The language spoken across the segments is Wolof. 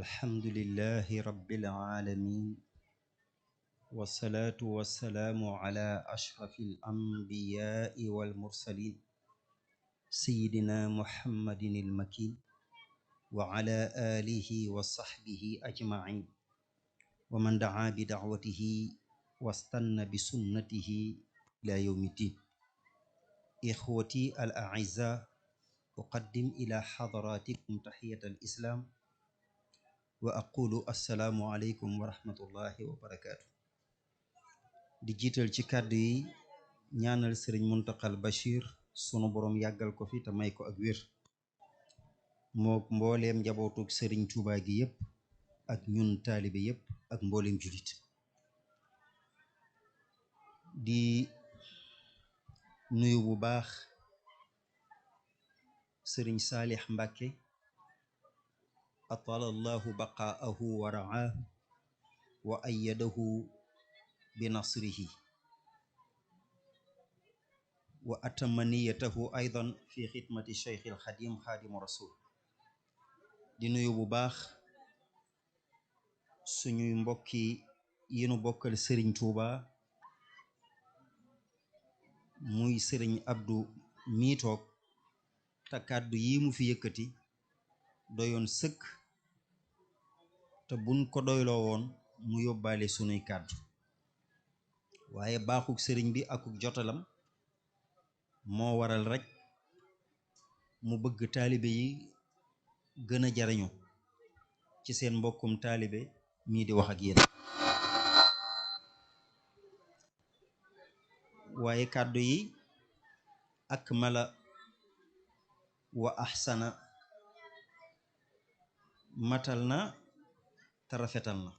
الحمد لله رب العالمين والصلاة والسلام على أشرف الأنبياء والمرسلين سيدنا محمد المكين وعلى آله وصحبه أجمعين ومن دعا بدعوته واستنى بسنته إلى يوم الدين. إخوتي الأعزاء، أقدم إلى حضراتكم تحية الإسلام وأقول السلام عليكم ورحمة الله وبركاته. di jiital ci kàddu yi ñaanal sëriñ Muntaxal Bachir sunu boroom yàggal ko fi te may ko ak wér mook mbooleem njabootug sëriñ Tuubaa gi yépp ak ñun taalibe yépp ak mbooleem julit di nuyu bu baax sëriñ Saalix Mbàkke atalallahu baqaahu wa ra'aahu wa ayyadahu bi nasrihi wa atamma niyatahu aydan fi xidmati Cheikhil Xadim Xaadimu Rasul. di nuyu bu baax suñuy mbokki yi nu bokkal sëriñ Tuuba muy sëriñ Abdu mii toog te kàddu yi mu fi yëkkati doyoon sëkk te buñ ko doyloo woon mu yóbbaale sunuy kàddu waaye baaxuk sëriñ bi akuk jotalam moo waral rekk mu bëgg taalibe yi gën a jariñu ci seen mbokkum taalibe mii di wax ak yéen. waaye kàddu yi akmala wa ahsana matal na te rafetal na.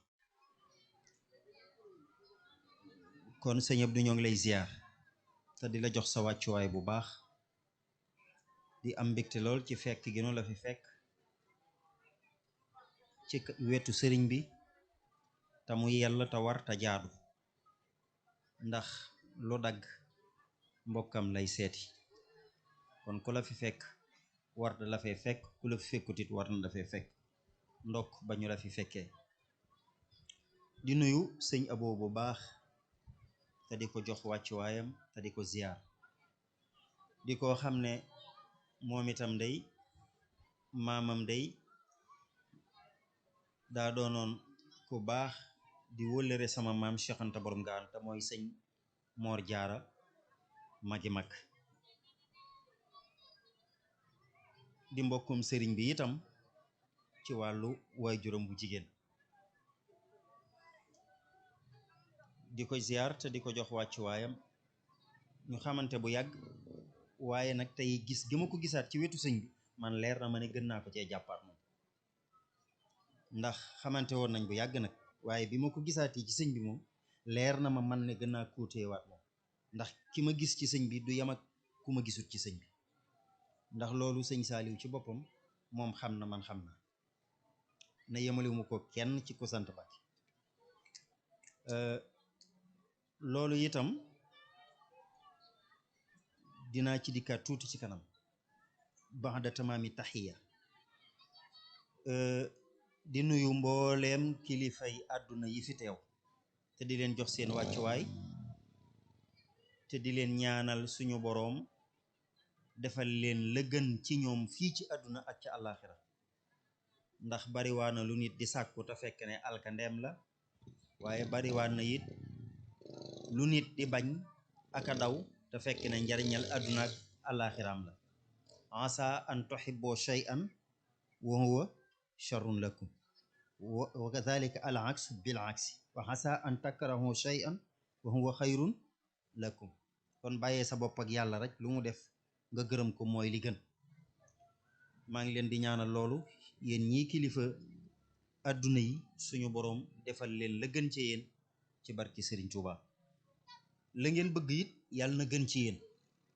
kon sëñ Abdou ñoo ngi lay ziar te di la jox sa wàccuwaay bu baax di am mbégte lool ci fekk gi nu la fi fekk ci wetu sëriñ bi te mu yell te war te jaadu ndax lu dagg mbokkam lay seeti kon ku la fi fekk war na la fee fekk ku la fi fekkutit war na la fee fekk ndokk ba ñu la fi fekkee. di nuyu sëñ Abo bu baax te di ko jox wàccuwaayam te di ko ziar di ko xam ne moom itam day maamam day daa doonoon ku baax di wëllëre sama maam Cheikh Anta Borom Gaawaan te mooy sëñ Moor Jaara magi mag di mbokkum sëriñ bi itam ci wàllu waajuram bu jigéen. di ko ziar te di ko jox wàccuwaayam ñu xamante bu yàgg waaye nag tey gis gi ma ko gisaat ci wetu sëñ bi man leer na ma ne gën naa ko cee jàppaat moom ndax xamante woon nañ bu yàgg nag waaye bi ma ko gisaatee ci sëñ bi moom leer na ma man ne gën naa kuuteewaat moom ndax ki ma gis ci sëñ bi du yem ak ku ma gisut ci sëñ bi ndax loolu sëñ Saaliw ci boppam moom xam na man xam na ne yemalewu ma ko kenn ci ko sant Mbàkke. loolu itam dinaa ci dikkaat tuuti ci kanam ba'da tamaami taxiya. di nuyu mbooleem kilifay àdduna yi fi teew te di leen jox seen wàccuwaay te di leen ñaanal suñu boroom defal leen la gën ci ñoom fii ci àdduna ak ca àllaaxira ndax bariwaana lu nit di sàkku te fekk ne alkandeem la waaye bariwaana it lu nit di bañ aka daw te fekk ne njariñal àdduna ak àllaaxiraam la. asa an tuhibbu shay'an wa huwa sharrun lakum wa kadhalika al aksu bil aksi wa asa an takrahu shay'an wa huwa xayrun lakum. kon bàyyee sa bopp ak yàlla rek lu mu def nga gërëm ko mooy li gën. maa ngi leen di ñaanal loolu yéen ñii kilifa àdduna yi suñu boroom defal leen la gën ci yéen ci barki Sëriñ Tuuba la ngeen bëgg it yàlla na gën ci yéen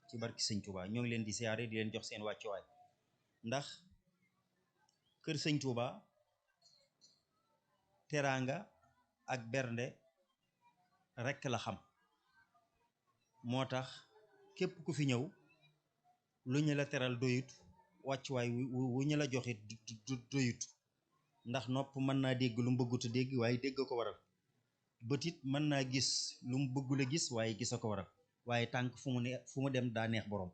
ci barki Sëñ Tuuba. ñoo ngi leen di siyaare di leen jox seen wàccuwaay ndax kër Sëñ Tuuba teraanga ak bernde rekk la xam moo tax képp ku fi ñëw lu ñu la teral doyut wàccuwaay wu ñu la joxit du doyut ndax nopp mën naa dégg lu mu bëggut a dégg waaye dégg ko waral bët it mën naa gis lu mu bëggul a gis waaye gis a ko waral waaye tànk fu mu dem daa neex borom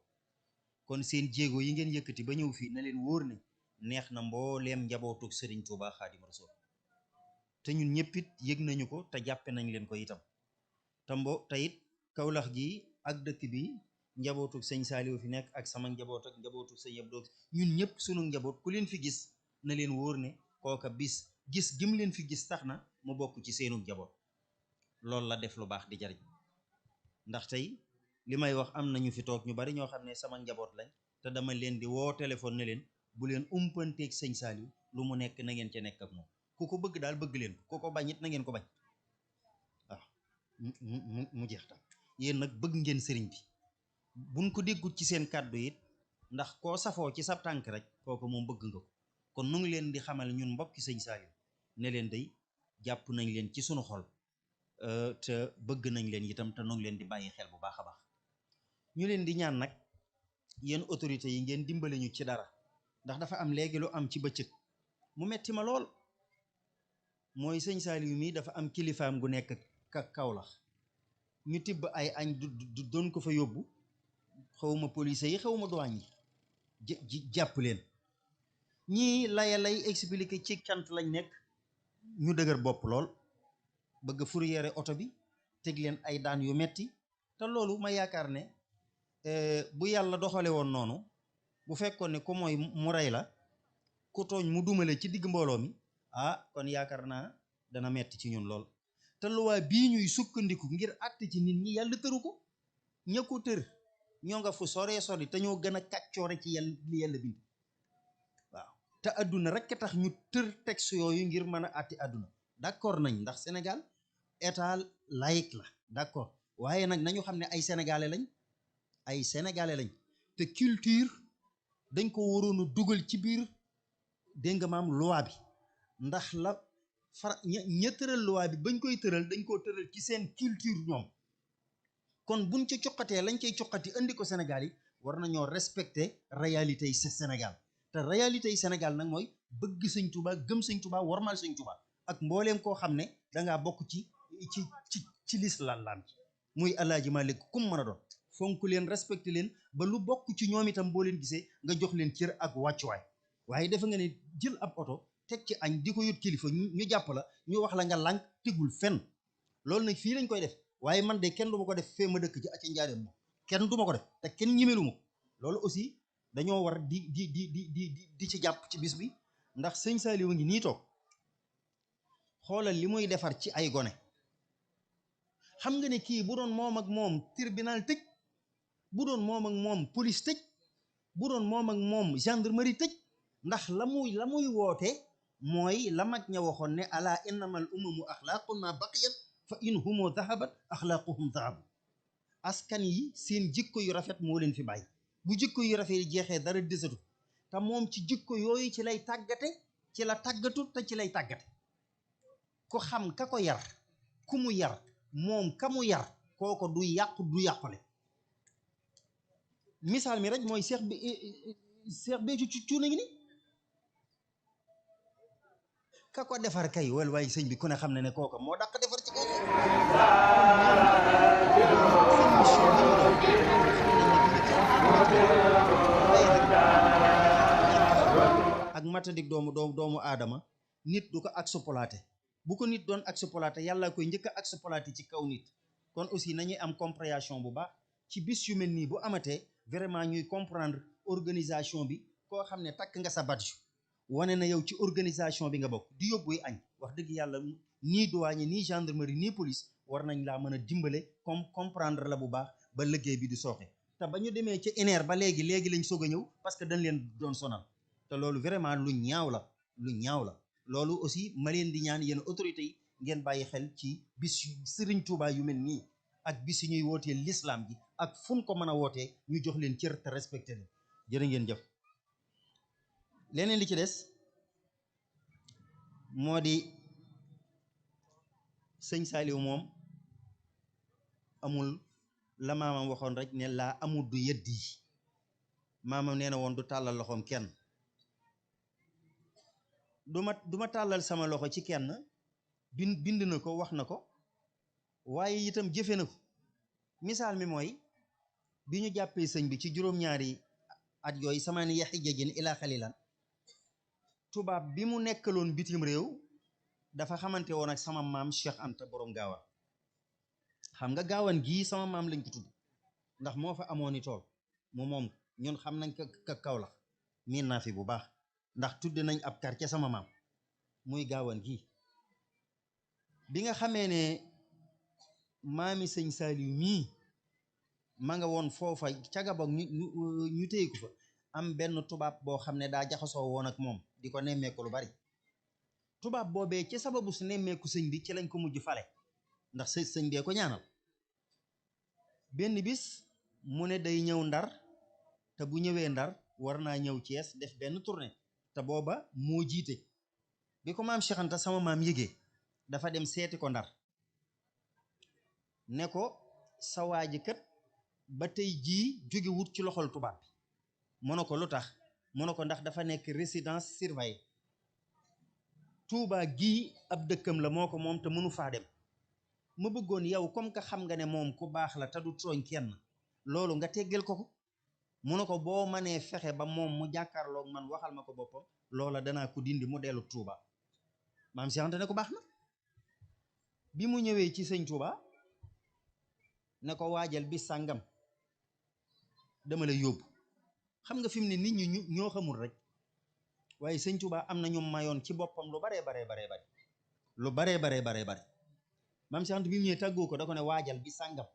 kon seen jéego yi ngeen yëkkati ba ñëw fii na leen wóor ne neex na mbooleem njabootu Serigne Touba Xaadim Rasul te ñun ñëpp it yëg nañu ko te jàppe nañ leen ko itam te it Kawlax gi ak dëkk bi njabootu sëñ Saaliw fi nekk ak sama njaboot ak njabootu sëñ Abdou ñun ñëpp sunu njaboot ku leen fi gis na leen wóor ne kooka bis gis gim leen fi gis tax na mu bokk ci seenu njaboot loolu la def lu baax di jariñ ndax tey li may wax am nañu fi toog ñu bari ñoo xam ne sama njaboot lañ te dama leen di woo téléphone ne leen bu leen umpanteeg sëñ Saaliw lu mu nekk na ngeen ca nekk ak moom ku ko bëgg daal bëgg leen ku ko bañ it na ngeen ko bañ waaw mu jeex tam yéen nag bëgg ngeen sëriñ bi buñ ko déggut ci seen kàddu it ndax koo safoo ci sab tànk rek kooku moom bëgg nga ko kon nu ngi leen di xamal ñun mbokki sëñ Saaliw ne leen day jàpp nañ leen ci sunu xol te bëgg nañ leen itam te nu ngi leen di bàyyi xel bu baax a baax ñu leen di ñaan nag yéen autorités yi ngeen dimbale ñu ci dara ndax dafa am léegi lu am ci bëccëg mu metti ma lool mooy sëñ Saaliw mi dafa am kilifaam gu nekk Kawlax ñu tibb ay añ du doon ko fa yóbbu xawma police yi xawma douane yi jàpp leen ñii lay expliquer ci cant lañ nekk ñu dëgër bopp lool bëgg fourrière oto bi teg leen ay daan yu metti te loolu ma yaakaar ne bu yàlla doxale woon noonu bu fekkoon ne ku mooy mu rey la ku tooñ mu dumale ci digg mbooloo mi kon yaakaar naa dana metti ci ñun lool te luwaa bii ñuy sukkandiku ngir àtt ci nit ñi yàlla tëru ko ña ko tër ñoo nga fu soree sori te ñoo gën a kàccoore ci li yàlla bind waaw te adduna rek tax ñu tër texte yooyu ngir mën a àtti adduna d'accord nañ ndax Sénégal état laïque la d'accord waaye nag nañu xam ne ay sénégalais lañ te culture dañ ko waroon a dugal ci biir dégg nga maam loi bi ndax la ña tëral loi bi bañ koy tëral dañ koo tëral ci seen culture ñoom kon buñ ca coqatee lañ cay coqati andi ko Sénégal yi war nañoo respecter réalité yi Sénégal te réalité yi Sénégal nag mooy bëgg sëñ Touba gëm sëñ Touba warmal sëñ Touba ak mbooleem koo xam ne dangaa bokk ci lislaam muy Alaaji Malik kum mën a doon fonk leen respecté leen ba lu bokk ci ñoom itam boo leen gisee nga jox leen cër ak wàccuwaay waaye dafa nga ne jël ab oto teg ci añ di ko yót kilifa ñu jàpp la ñu wax la nga lànk tegul fenn loolu nag fii lañ koy def waaye man de kenn du ma ko def fee ma dëkk ci acca njaareem moom kenn du ma ko def te kenn ñimelu ma loolu aussi dañoo war di ci jàpp ci bis bi ndax sëñ Saaliw ngi nii toog xoolal li muy defar ci ay gone xam nga ne kii bu doon moom ak moom tribunal tëj bu doon moom ak moom police tëj bu doon moom ak moom gendarmerie tëj ndax la muy woote mooy la mag ña waxoon ne ala innamal umamu axlaaqun ma baqiyat fa in humu dahabat axlaaquhum dahabu askan yi seen jikko yu rafet moo leen fi bàyyi bu jikko yu rafet yi jeexee dara desatu te moom ci jikko yooyu ci lay tàggate ci la tàggatu te ci lay tàggate ku xam ka ko yar ku mu yar moom ka mu yar kooko du yàqu du yàqule misaal mi rek mooy seex bi ci cuuna ngi ni ka ko defar kay wal waaye sëñ bi ku ne xam ne kooka moo dàq defar ci kaw ak matadik doomu aadama nit du ko exploité bu ko nit doon exploité yàlla koy njëkk a exploité ci kaw nit kon aussi nañuy am compréhension bu baax ci bis yu mel nii bu amatee vraiment ñuy comprendre organisation bi koo xam ne takk nga sa badge wane na yow ci organisation bi nga bokk di yóbbuy añ wax dëgg yàlla nii douane nii gendarmerie nii police war nañ laa mën a dimbale comprendre la bu baax ba liggéey bi du sooxe te ba ñu demee ci INER ba léegi lañ soog a ñëw parce que dañ leen doon sonal te loolu vraiment lu ñaaw la loolu aussi ma leen di ñaan yéen autorités yi ngeen bàyyi xel ci bis yu Sëriñ Tuubaa yu mel nii ak bis yu ñuy wootee l'islam ji ak fu ko mën a wootee ñu jox leen cër te respecté leen jërë ngeen jëf leneen li ci des moo di sëñ Saaliw moom amul la maamam waxoon rek ne laa amul du yeddi maamam nee na woon du tàllal loxoom kenn du ma tàllal sama loxo ci kenn bind na ko wax na ko waaye itam jëfe na ko misaal mi mooy bi ñu jàppee sëñ bi ci juróom-ñaari at yooyu samaani yaxi jajin ilaa xalilan tubaab bi mu nekkaloon bitim réew dafa xamante woon ak sama maam Cheikh Anta borom gaawan xam nga gaawan gii sama maam lañ ko tudd ndax moo fa amoon i tool moom ñun xam nañ ka Kawlax miin naa fi bu baax ndax tudde nañ ab quartier sama maam muy gaawan gii bi nga xamee ne maami sëñ Saaliw mii ma nga woon foofa ca Gabon ñu téye ko fa am benn tubaab boo xam ne daa jaxasoo woon ak moom di ko nemmeeku lu bari tubaab boobee ci sababu su nemmeeku sëñ bi ci lañ ko mujj fale ndax sëñ bee ko ñaanal benn bis mu ne day ñëw Ndar te bu ñëwee Ndar war naa ñëw Cees def benn tournée te booba moo jiite bi ko maam Cheikh Anta sama maam yëgee dafa dem seeti ko Ndar ne ko sa waa ji kat ba tey jii jóge wut ci loxol tubaab bi mu ne ko lu tax mu ne ko ndax dafa nekk résidence surveillée Touba gii ab dëkkam la moo ko moom te mënu faa dem ma bëggoon yow comme que xam nga ne moom ku baax la te du tooñ kenn loolu nga teggal ko mu ne ko boo mënee fexe ba moom mu jàkkaarloog man waxal ma ko boppam loola danaa ko dindi mu dellu Touba maam Cheikh Anta ne ko baax na bi mu ñëwee ci sëñ Touba ne ko waajal bi sàngam dama lay yóbbu xam nga fi mu ne nit ñi ñoo xamul rek waaye sëñ Touba am na ñu mayoon ci boppam lu baree bare maam Cheikh Anta bi mu ñëwee tàggoo ko da ko ne waajal bi sàngam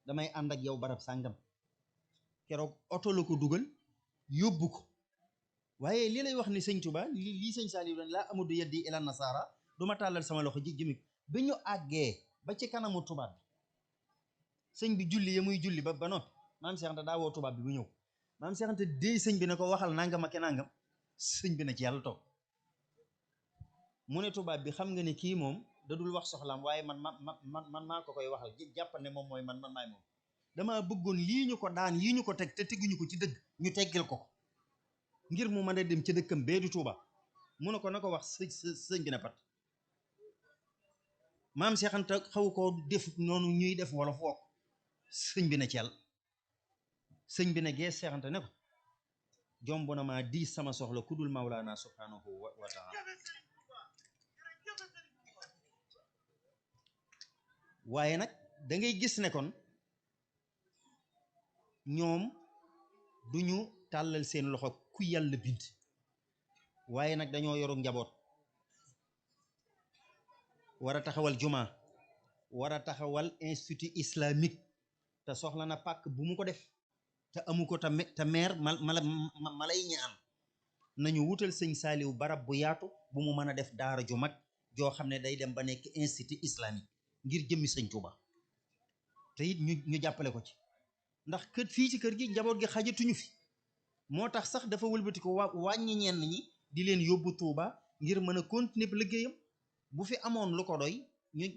damay ànd ak yow barab sàngam keroog oto la ko dugal yóbbu ko waaye li lay wax ni sëñ Touba lii sëñ Saliou doon laa amadu yeddi ila nasara du ma tàllal sama loxo ji jëmi bi ñu àggee ba ci kanamu tubaab bi sëñ bi julli ya muy julli ba noppi maam Cheikh Anta daa woo tubaab bi bu ñëw maam Cheikh Anta déy sëñ bi ne ko waxal nangam ak nangam sëñ bi na ci yàlla toog mu ne tubaab bi xam nga ne kii moom da dul wax soxlaam waaye man maa ko koy waxal jàppal ne moom mooy man maay moom dama bëggoon lii ñu ko daan lii ñu ko teg te teguñu ko ci dëgg ñu teggil ko ngir mu mën a dem ca dëkkam bee di Tuuba mu ne ko na ko wax sëñ bi ne pat maam Cheikh Anta xaw koo def noonu ñuy def wolof wokk sëñ bi ne ci yàlla sëñ bi ne gees Cheikh Anta ne ko jomb na maa diis sama soxla ku dul Mawlaana subhanahu wa taala waaye nag da ngay gis ne kon ñoom duñu tàllal seen loxo ku yàlla bind waaye nag dañoo yoru njaboot war a taxawal juma war a taxawal institut islamique te soxla na pàkk bu mu ko def te amu ko te meer ma lay ñaan nañu wutal sëñ Saaliw barab bu yaatu bu mu mën a def daara ju mag joo xam ne day dem ba nekk institut islamique ngir jëmmi sëñ Tuuba te it ñu jàppale ko ci ndax kër fii ci kër gi njaboot gi xajatuñu fi moo tax sax dafa wëlbati ko wàññi ñenn ñi di leen yóbbu Tuuba ngir mën a continuer liggéeyam bu fi amoon lu ko doy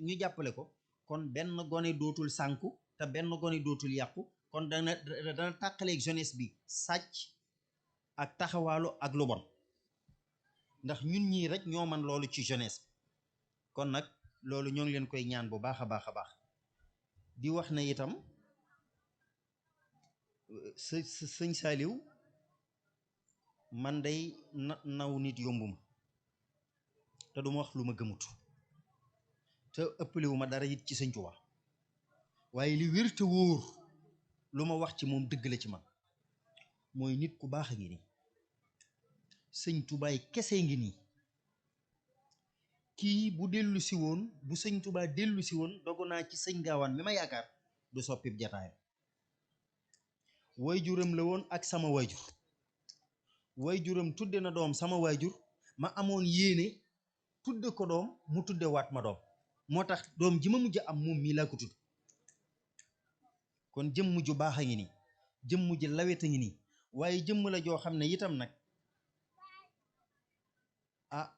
ñu jàppale ko kon benn gone dootul sànku te benn gone dootul yàqu kon dana tàqaleeg jeunesse bi sàcc ak taxawaalu ak lu bon ndax ñun ñii rek ñoo man loolu ci jeunesse bi kon nag loolu ñoo ngi leen koy ñaan bu baax a baax a baax di wax na itam sëñ Saaliw man day naw nit yombuma te du ma wax lu ma gëmut te ëppalewu ma dara it ci sëñ Tuuba waaye li wér te wóor lu ma wax ci moom dëgg la ci man mooy nit ku baax a ngi nii sëñ Tuubaay kese ngi nii kii bu dellu si woon bu sëñ Tuubaa dellu si woon dogu naa ci sëñ Gaawaan mi ma yaakaar du soppib jataayam wayjuram la woon ak sama wayjur wayjuram tudde na doom sama wayjur ma amoon yéene tudde ko doom mu tudde waat ma doom moo tax doom ji ma mujj am moom mii laa ko tudd kon jëmm ju baax a ngi nii jëmm ji lawet a ngi nii waaye jëmm la joo xam ne itam nag ah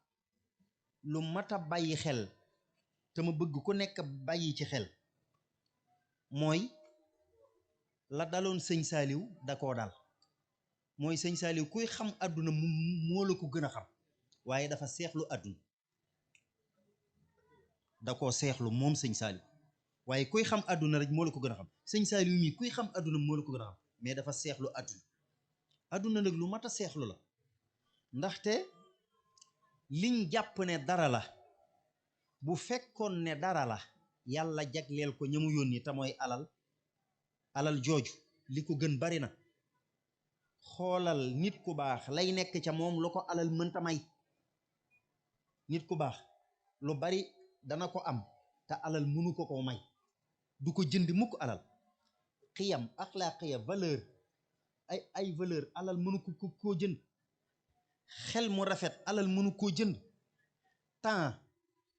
lu mat a bàyyi xel te ma bëgg ku nekk bàyyi ci xel mooy la daloon sëñ Saaliw da koo dal mooy sëñ Saaliw kuy xam àdduna moo la ko gën a xam waaye dafa seexlu àdduna da koo seexlu moom sëñ Saliou waaye kuy xam àdduna rek moo la ko gën a xam sëñ Saliou mii kuy xam àdduna moo la ko gën a xam mais dafa seexlu àdduna àdduna nag lu mat a seexlu la ndaxte liñ jàpp ne dara la bu fekkoon ne dara la yàlla jagleel ko ñamu yónni te mooy alal jooju li ko gën bari na xoolal nit ku baax lay nekk ca moom lu ko alal mënta may nit ku baax lu bari dana ko am te alal mënu ko may du ko jënd mukk alal xiyam axlaaqiya valeur ay valeur alal mënu koo jënd xel mu rafet alal mënu koo jënd temps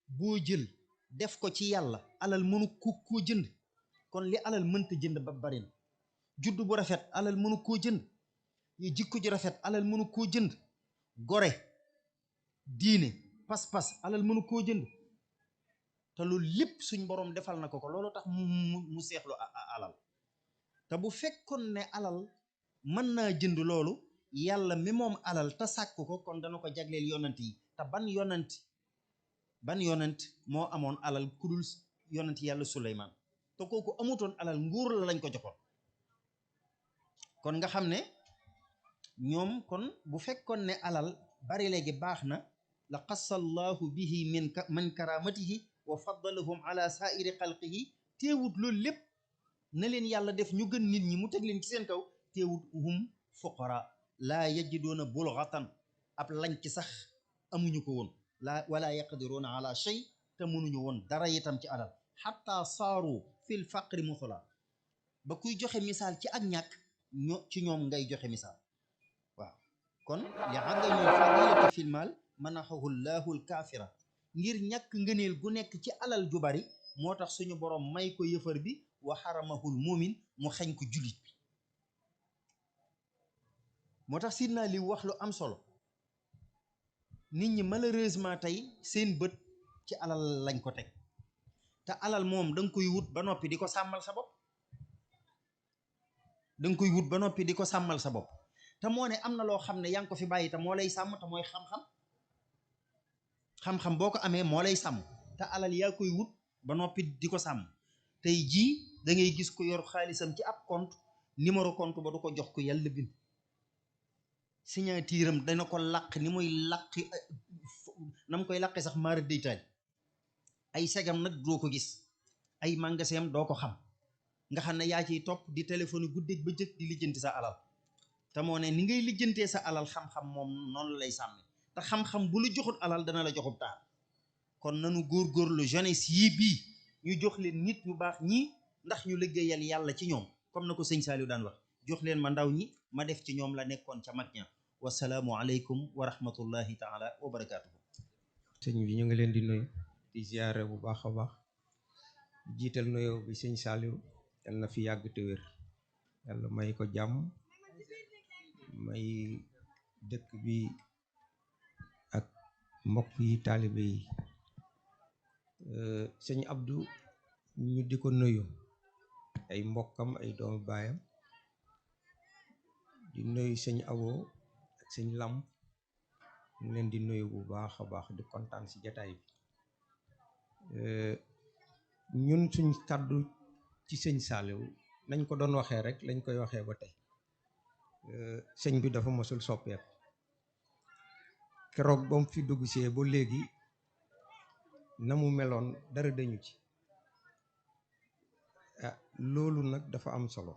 boo jël def ko ci yàlla alal mënu koo jënd kon li alal mënta jënd ba bari na juddu bu rafet alal mënu koo jënd jikko ji rafet alal mënu koo jënd gore diine pas-pas alal mënu koo jënd te loolu lépp suñ borom defal na ko loolu tax mu seexlu alal te bu fekkoon ne alal mën naa jënd loolu yàlla mi moom alal te sàkk ko kon dana ko jagleel yonant yi te ban yonant moo amoon alal kudul yonant yàlla Suleymaan te kooku amutoon alal nguur la lañ ko joxoon kon nga xam ne ñoom kon bu fekkoon ne alal bari léegi baax na la xasallahu bihi min karamatihi wa faddalahum ala saairi xalqihi teewut loolu lépp na leen yàlla def ñu gën nit ñi mu teg leen ci seen kaw teewut hum fuqara laa yajidoona bulghatan ab lañ ci sax amuñu ko woon wala yaqdiruuna ala shay te mënuñu woon dara itam ci alal xatta saaru fil faqri musala ba kuy joxe misaal ci ak ñàkk ci ñoom ngay joxe misaal waaw kon li adamil fadilati fil maal manaxahu llahu lkaafira ngir ñàkk ngëneel gu nekk ci alal ju bari moo tax suñu borom may ko yëfar bi wa xaramahul muumin mu xañ ko julit bi moo tax sidna li wax lu am solo nit ñi malheureusement tey seen bët ci alal lañ ko teg te alal moom da nga koy wut ba noppi di ko sàmmal sa bopp da nga koy wut ba noppi di ko sàmmal sa bopp te moo ne am na loo xam ne yaa ngi ko fi bàyyi te moo lay sàmm te mooy xam-xam boo ko amee moo lay sàmm te alal yaa koy wut ba noppi di ko sàmm tey jii da ngay gis ko yor xaalisam ci ab compte numéro compte ba du ko jox ko yàlla bind signature am dana ko làq ni muy làqi nam koy làqi sax maara deytaal ay segam nag doo ko gis ay magasin doo ko xam nga xam ne yaa ciy topp di téléphone guddeeg ba jëkk di lijjanti sa alal te moo ne ni ngay lijjantee sa alal xam-xam moom noonu la lay sàmme te xam-xam bu la joxut alal dana la joxub taar kon nanu góorgóorlu jeunesse yii bii ñu jox leen nit ñu baax ñii ndax ñu liggéeyal yàlla ci ñoom comme na ko sëñ Saliou daan wax jox leen ma ndaw ñi ma def ci ñoom la nekkoon ca mag ña wasalaamu aleykum wa rahmatullahi taala wa barakaatuhu. sëñ bi ñu ngi leen di nuyu di ziare bu baax a baax jiital nuyoo bi sëñ Saliou yal na fi yàgg te wér yàlla may ko jàmm may dëkk bi ak mbokk yi taalibe yi sëñ Abdou ñu di ko nuyu ay mbokkam ay doomu baayam di nuyu sëñ Abo ak sëñ Lam ñu leen di nuyu bu baax a baax di kontaan ci jataay bi ñun suñ kàddu ci sëñ Saliou nañ ko doon waxee rek lañ koy waxee ba tey sëñ bi dafa mosul soppeeku keroog ba mu fi dugg see ba léegi na mu meloon dara dañu ci loolu nag dafa am solo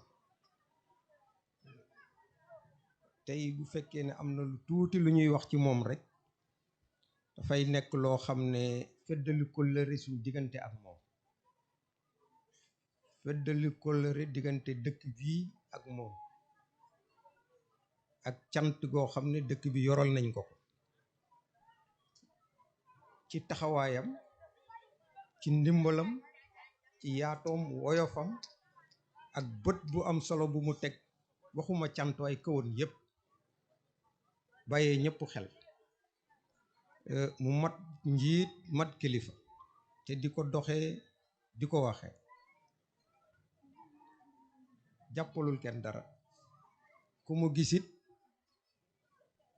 tey bu fekkee ne am na lu tuuti lu ñuy wax ci moom rek dafay nekk loo xam ne feddali kóllëre suñ diggante ak moom feddali kóllëre diggante dëkk bii ak moom ak cant goo xam ne dëkk bi yoral nañ ko ko ci taxawaayam ci ndimbalam ci yaatoom woyofam ak bët bu am solo bu mu teg waxuma cant ay kawoon yépp bàyyee ñëpp xel mu mat njiit mat kilifa te di ko doxee di ko waxee jàppalul kenn dara ku mu gisit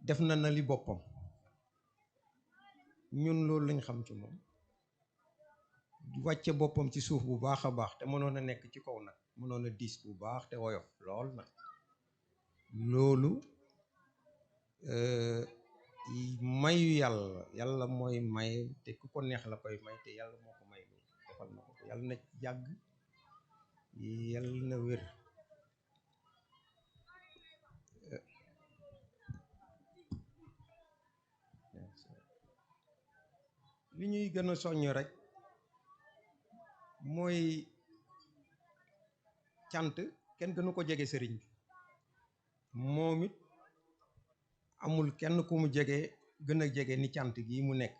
def na li boppam ñun loolu lañ xam ci moom wàcce boppam ci suuf bu baax a baax te mënoon a nekk ci kaw nag mënoon a diis bu baax te woyof lool nag loolu mayu yàlla mooy may te ku ko neex la koy may te yàlla moo ko may loolu defal na ko yàlla na yàgg yàlla na wér li ñuy gën a soññ rek mooy cant kenn gënu ko jege sëriñ bi moom it amul kenn ku mu jege gën a jege ni cant gi mu nekk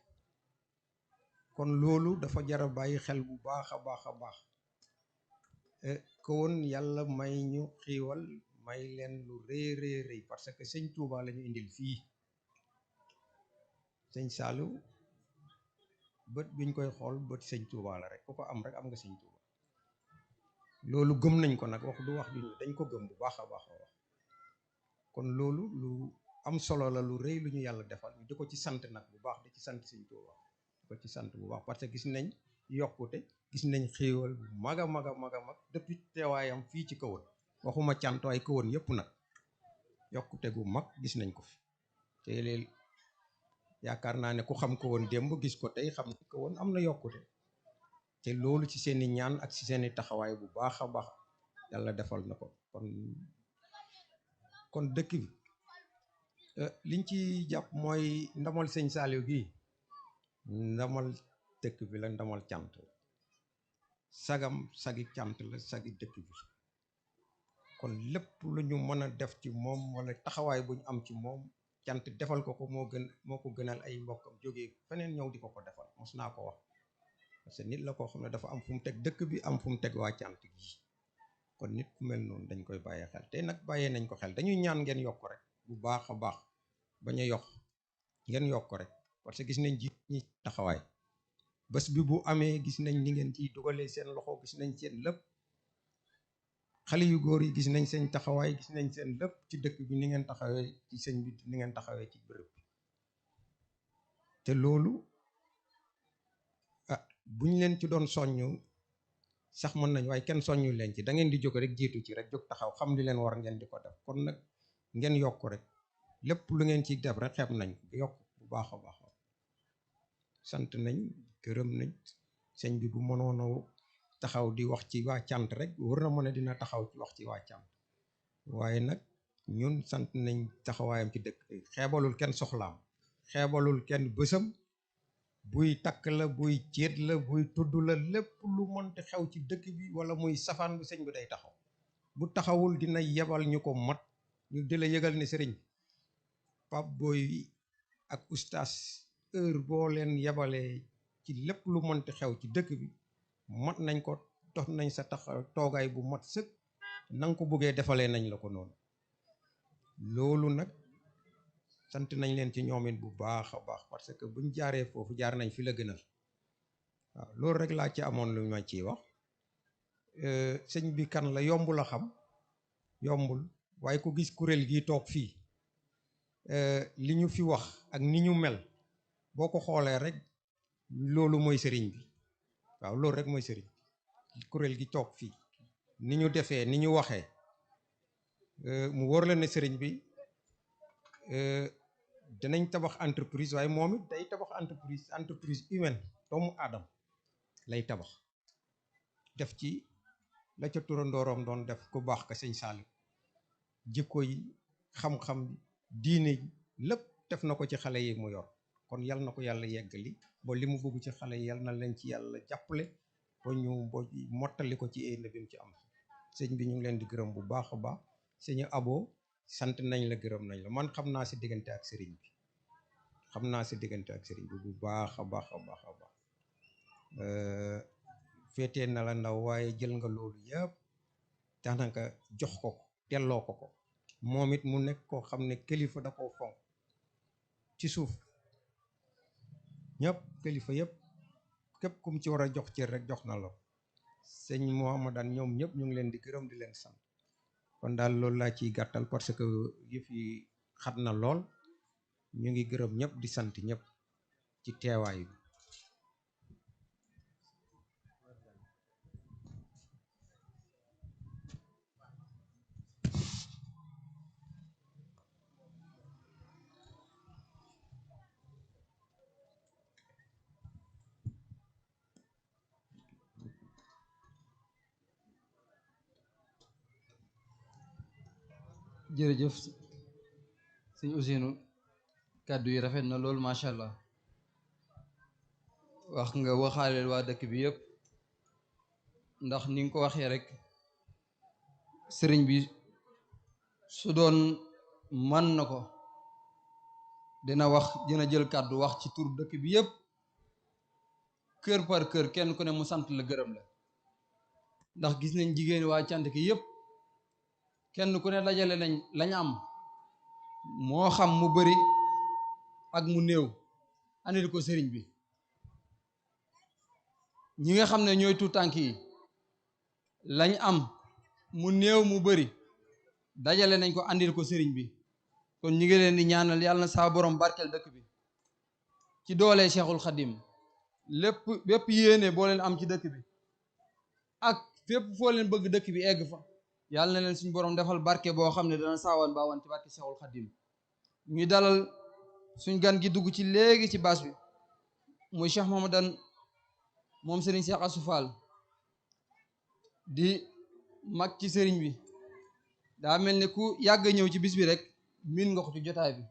kon loolu dafa jara bàyyi xel bu baax a baax a baax kon yàlla may ñu xiiwal may leen lu rëy rëy rëy parce que sëñ Touba la ñu indil fii sëñ Saliou bët biñ koy xool bët sëñ Touba la rek ku ko am rek am nga sëñ Touba loolu gëm nañ ko nag wax du wax du dañ ko gëm bu baax a baax a wax kon loolu lu am solo la lu rëy lu ñu yàlla defal ñu di ko ci sant nag bu baax di ci sant sëñ Touba di ko ci sant bu baax parce que gis nañ yokkute gis nañ xéewal bu mag a mag a mag a mag depuis teewaayam fii ci Kahone waxuma cant waaye Kahone yëpp nag yokkute gu mag gis nañ ko fi te léegi yaakaar naa ne ku xam Kahone démb gis ko tey xam ne Kahone am na yokkute te loolu ci seeni ñaan ak ci seeni taxawaay bu baax a baax yàlla defal na ko kon dëkk bi liñ ci jàpp mooy ndamal sëñ Saliou gi ndamal dëkk bi la ndamal cant la sagam sagi cant la sagi dëkk bi kon lépp lu ñu mën a def ci moom wala taxawaay bu ñu am ci moom cant defal ko moo ko gënal ay mbokkam jógee feneen ñëw di ko defal mos naa ko wax parce que nit la koo xam ne dafa am fu mu teg dëkk bi am fu mu teg waa cant gi kon nit ku mel noonu dañ koy bàyyee xel te nag bàyyee nañ ko xel dañuy ñaan ngeen yokk rek bu baax a baax bañ a yokk ngeen yokk rek parce que gis nañ ji ñi taxawaay bés bi bu amee gis nañ ni ngeen ciy dugalee seen loxo gis nañ seen lépp xale yu góor yi gis nañ seen taxawaay gis nañ seen lépp ci dëkk bi ni ngeen taxawee ci sëñ bi ni ngeen taxawee ci bërëb bi te loolu buñ leen ci doon soññu sax mën nañ waaye kenn soññu leen ci da ngeen di jóg rek jiitu ci rek jóg taxaw xam li leen war ngeen di ko def kon nag ngeen yokk rek lépp lu ngeen ci def rek xeeb nañ ko yokk bu baax a baax sant nañ gërëm nañ sëñ bi bu mënoon a taxaw di wax ci waa cant rek war na mën a dina taxaw ci wax ci waa cant waaye nag ñun sant nañ taxawaayam ci dëkk xeebalul kenn soxlaam xeebalul kenn bësam buy takk la buy ceet la buy tudd la lépp lu mënti xew ci dëkk bi wala muy safaan bu sëñ bi day taxaw bu taxawul dina yebal ñu ko mat ñu di la yëgal ne sëriñ Pape Boy ak oustaz heure boo leen yebalee ci lépp lu mënti xew ci dëkk bi mat nañ ko dox nañ sa tax toogaay bu mat sëkk na nga ko bëggee defalee nañ la ko noonu loolu nag sant nañ leen ci ñoomit bu baax a baax parce que buñ jaaree foofu jaar nañ fi la gënal waaw loolu rek laa ci amoon lu ma ciy wax sëñ bi kan la yomb la xam yombul waaye ku gis kuréel gi toog fii li ñu fi wax ak ni ñu mel boo ko xoolee rek loolu mooy sëriñ bi waaw loolu rek mooy sëriñ kuréel gi toog fii ni ñu defee ni ñu waxee mu wóor la ne sëriñ bi dinañ tabax entreprise waaye moom it day tabax entreprise humaine doomu aadama lay tabax def ci la ca turandooroom doon def ku baax ka sëñ Saliou jikko yi xam-xam diine ji lépp def na ko ci xale yi mu yor kon yal na ko yàlla yeggali ba li mu bëgg ci xale yi yal na leen ci yàlla jàppale ba ñu mottali ko ci ay bi mu ci am sëñ bi ñu ngi leen di gërëm bu baax a baax sëñ Abo sant nañ la gërëm nañ la man xam naa si diggante ak sëriñ bi xam naa si diggante ak sëriñ bi bu baax a baax a baax a baax féetee na la ndaw waaye jël nga loolu yëpp daanaka jox ko delloo ko moom it mu nekk koo xam ne kilifa da koo fonk ci suuf ñëpp kilifa yëpp képp kum ci war a jox cër rek jox na la sëñ Mouhamadane ñoom ñëpp ñu ngi leen di gërëm di leen sant kon daal loolu laa ciy gàttal parce que yëf yi xat na lool ñu ngi gërëm ñëpp di sant ñëpp ci teewaay bi. jërëjëf sëñ Ousseynou kàddu yi rafet na lool macha allah wax nga waxaaleel waa dëkk bi yëpp ndax ni nga ko waxee rek sëriñ bi su doon man na ko dina jël kàddu wax ci tur dëkk bi yëpp kër par kër kenn ku ne mu sant la gërëm la ndax gis nañ jigéen waa cant ki yëpp kenn ku ne dajale nañ lañ am moo xam mu bari ak mu néew andil ko sëriñ bi ñi nga xam ne ñooy tuut tànk yi lañ am mu néew mu bari dajale nañ ko andil ko sëriñ bi kon ñi ngi leen di ñaanal yàlla na saa borom barkeel dëkk bi ci doole Cheikhul Khadim lépp bépp yéene boo leen am ci dëkk bi ak fépp foo leen bëgg dëkk bi egg fa yàlla na leen suñu borom defal barke boo xam ne dana saawaan baawaan ci barke Cheikhul Khadim ñuy dalal suñ gan gi dugg ci léegi ci baas bi muy Cheikh Mouhamadan moom sëriñ Cheikh Assou Fall di mag ci sëriñ bi daa mel ne ku yàgg ñëw ci bis bi rek miin nga ko ci jotaay bi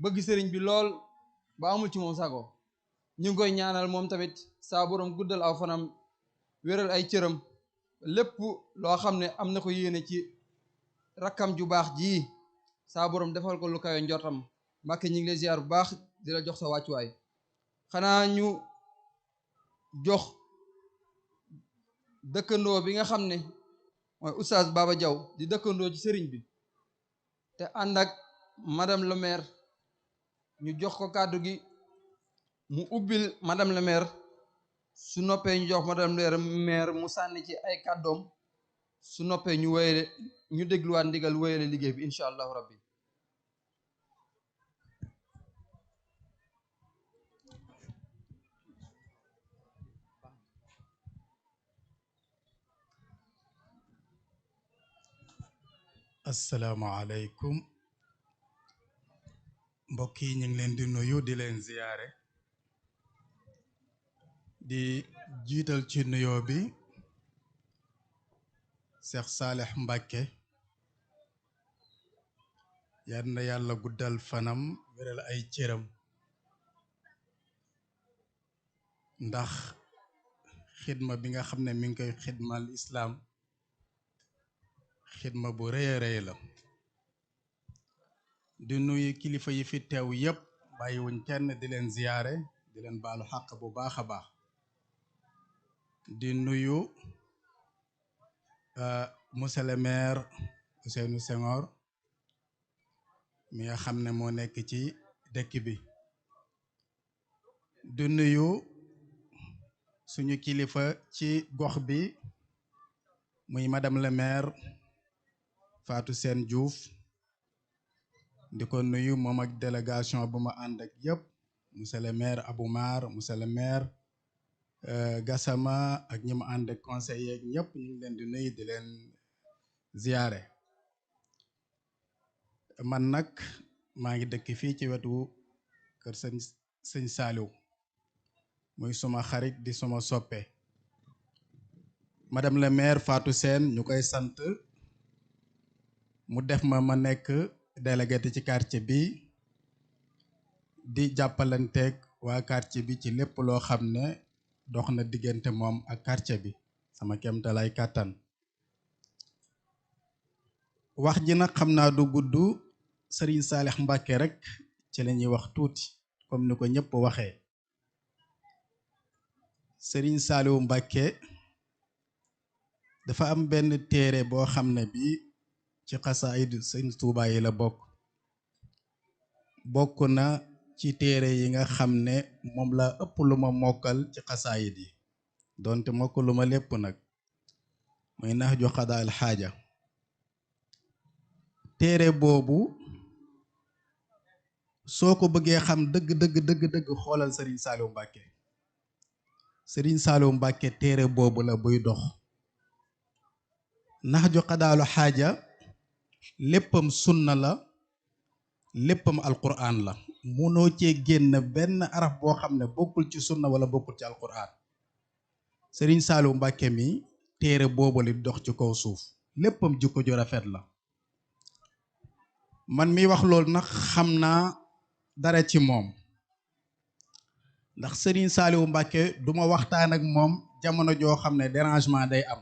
bëgg sëriñ bi lool ba amul ci moom sago ñu ngi koy ñaanal moom tamit saa borom guddal aw fanam wéral ay cëram lépp loo xam ne am na ko yéene ci rakkam ju baax ji saa borom defal ko lu kawe njortam Mbàkke ñu ngi lay ziar bu baax di la jox sa wàccuwaay xanaa ñu jox dëkkandoo bi nga xam ne mooy oustaz Baba Diaw di dëkkandoo ci sëriñ bi te ànd ak madame le maire ñu jox ko kàddu gi mu ubbil madame le maire su noppee ñu jox madame le maire mu sànni ci ay kàddoom su noppee ñu wéyale ñu dégluwaat ndigal wéyale liggéey bi incha allahu rabbi asalaamaaleykum mbokk yi ñu ngi leen di nuyu di leen ziyaare di jiital ci nuyoo bi Cheikh Saleh Mbacke yal na yàlla guddal fanam wéral ay cëram ndax xidma bi nga xam ne mi ngi koy xidmal islaam xidma bu rëy a rëy la di nuyu kilifa yi fi teew yépp bàyyiwuñ kenn di leen ziyaare di leen baalu xàq bu baax a baax di nuyu monsieur le maire Ousseynou Senghor mi nga xam ne moo nekk ci dëkk bi di nuyu suñu kilifa ci gox bi muy madame le maire Fatou Sène Diouf di ko nuyu moom ak délégation bu ma ànd ak yëpp monsieur le maire Aboumar monsieur le maire Gassama ak ñi ma ànd ak conseiller ñëpp ñu ngi leen di nuyu di leen ziyaare man nag maa ngi dëkk fii ci wetu kër sëñ Saliou muy suma xarit di suma soppe madame le maire Fatou Sène ñu koy sant mu def ma nekk délégué ci quartier bi di jàppalanteeg waa quartier bi ci lépp loo xam ne dox na diggante moom ak quartier bi sama kéemtalaay kàttan wax ji nag xam naa du gudd Serigne Saleh Mbacke rek ci la ñuy wax tuuti comme ni ko ñëpp waxee Serigne Saliou Mbacke dafa am benn téere boo xam ne bi ci xasaayid Sëñ Tuubaa yi la bokk na ci téere yi nga xam ne moom la ëpp lu ma mokkal ci xasaayid yi donte mokkalu ma lépp nag muy Nahju Qadaa'il Haaja téere boobu soo ko bëggee xam dëgg xoolal Serigne Saliou Mbacké. Serigne Saliou Mbacké téere boobu la buy dox. Nahju Qadaalu Xaaja léppam sunna la, léppam alquran la. munoo cee génn benn araf boo xam ne bokkul ci sunna wala bokkul ci alquran. Serigne Saliou Mbacké mi téere boobu li dox ci kaw suuf léppam jikko ju rafet la. man mi wax loolu nag xam naa dara ci moom ndax Serigne Saliou Mbacké duma waxtaan ak moom jamono joo xam ne dérangement day am.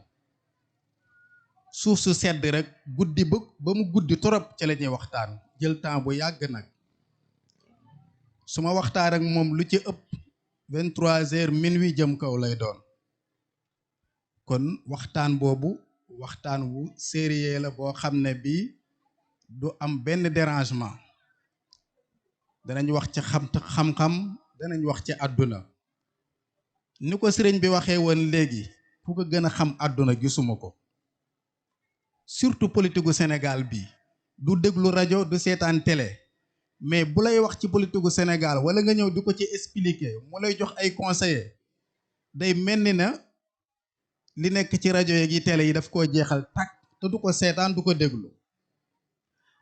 suuf su sedd rek guddi ba mu guddi torop ci la ñuy waxtaan jël temps bu yàgg nag. su ma waxtaan ak moom lu ci ëpp 23h minuit jëm kaw lay doon. kon waxtaan boobu waxtaan wu sérieux la boo xam ne bii du am benn dérangement. danañ wax ci xam-xam danañ wax ci àdduna. ni ko sëriñ bi waxee woon léegi fu ko gën a xam àdduna gisuma ko. surtout politique gu Sénégal bi du déglu rajo du seetaan télé. mais bu lay wax ci politique gu Sénégal wala nga ñëw di ko ci expliquer mu lay jox ay conseillers day mel ni na li nekk ci rajo yi télé yi daf koo jeexal tàkk te du ko seetaan du ko déglu.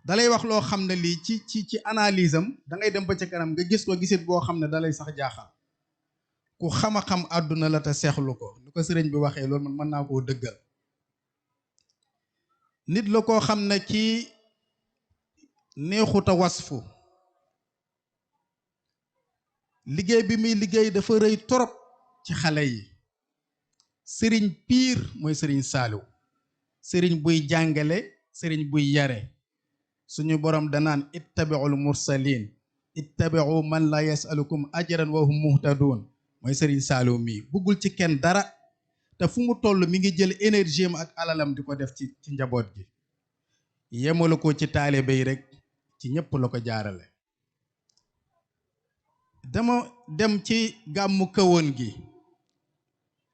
dalay wax loo xam ne lii ci analyse am da ngay dem ba ca kanam nga gis ko gisit boo xam ne dalay sax jaaxal. ku xam a xam àdduna la te seexlu ko ni ko sëriñ bi waxee loolu man mën naa koo dëggal. nit la koo xam ne kii neexuta wasfu. liggéey bi muy liggéey dafa rëy torop ci xale yi. sëriñ piir mooy sëriñ Saliou. sëriñ buy jàngale sëriñ buy yare. suñu borom danaan ittabi'ul mursalin ittabi'u man la yasalukum ajran wa hum muhtadun mooy sëriñ Saliou mii buggul ci kenn dara te fu mu toll mi ngi jël énergie am ak alalam di ko def ci njaboot gi. yemalu ko ci taalibe yi rek ci ñëpp la ko jaarale. dama dem ci gàmmu kawoon gi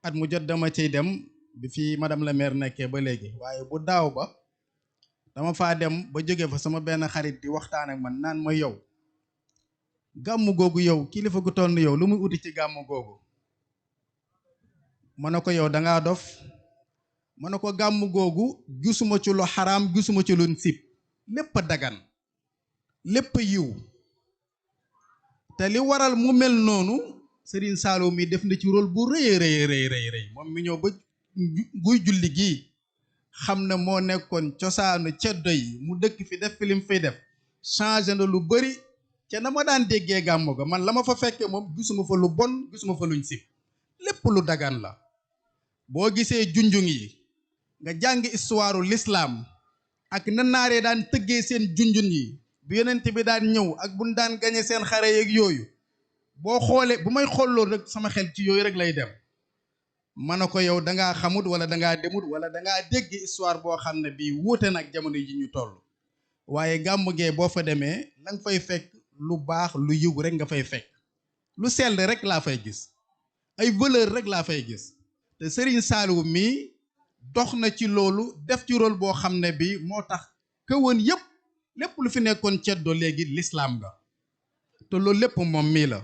at mu jot dama ciy dem bi fi madame la maire nekkee ba léegi waaye bu daaw ba dama faa dem ba jóge fa sama benn xarit di waxtaan ak man naan ma yow gàmmu googu yow kilifa gu toll yow lu muy uti ci gàmmu googu. ma ne ko yow dangaa dof. ma ne ko gàmmu googu gisuma ci lu xaraam gisuma ci lu sib lépp a dagan lépp a yiw. te li waral mu mel noonu Serigne Saliou mi def na ci rôle bu rëy moom mi ñëw ba guy julli gii xam ne moo nekkoon cosaanu ceddo yi mu dëkk fi def fi lim fiy def changé na lu bari ca na ma daan déggee gàmmu ga man la ma fa fekkee moom gisuma fa lu bon gisuma fa luñ sib lépp lu dagan la. boo gisee junjung yi nga jàng histoire l'islam ak na naaree daan tëggee seen junjun yi bu yonent bi daan ñëw ak buñ daan gañe seen xare yeeg yooyu boo xoolee bu may xool loolu rek sama xel ci yooyu rek lay dem. ma ne ko yow dangaa xamut wala dangaa demut wala dangaa dégg histoire boo xam ne bii wuute nag jamono ji ñu toll. waaye gàmmu gee boo fa demee la nga fay fekk lu baax lu yiw rek nga fay fekk. lu sell rek laa fay gis. ay valeur rek laa fay gis. te Serigne Saliou mii dox na ci loolu def ci rôle boo xam ne bii moo tax këwoon yëpp lépp lu fi nekkoon ceddo léegi l'islam nga. te loolu lépp moom mii la.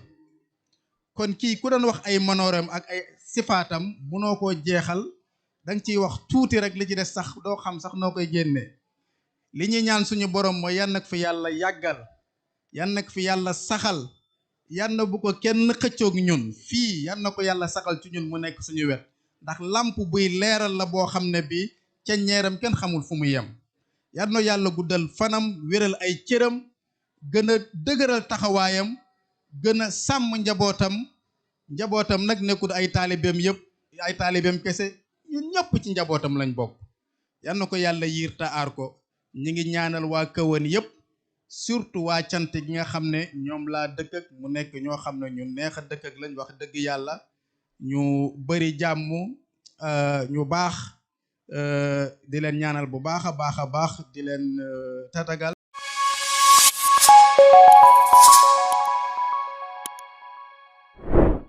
kon kii ku doon wax ay manooram ak ay sifaatam munoo koo jeexal danga ciy wax tuuti rek li ci des sax doo xam sax noo koy génnee. li ñuy ñaan suñu borom mooy yan nag fi yàlla yàggal yan nag fi yàlla saxal yan na bu ko kenn xëccoog ñun fii yan na ko yàlla saxal ci ñun mu nekk suñu wet ndax làmp buy leeral la boo xam ne bii ca ñeeram kenn xamul fu mu yem. yan na yàlla guddal fanam wéral ay cëram gën a dëgëral taxawaayam gën a sàmm njabootam nag nekkul ay taalibeem yëpp ay taalibeem kese ñun ñëpp ci njabootam lañ bokk. yan na ko yàlla yiir ta aar ko. ñi ngi ñaanal waa Kahone yëpp surtout waa cant gi nga xam ne ñoom laa dëkk ak mu nekk ñoo xam ne ñu neex a dëkk ak lañ wax dëgg yàlla ñu bari jàmm ñu baax di leen ñaanal bu baax a baax di leen tatagal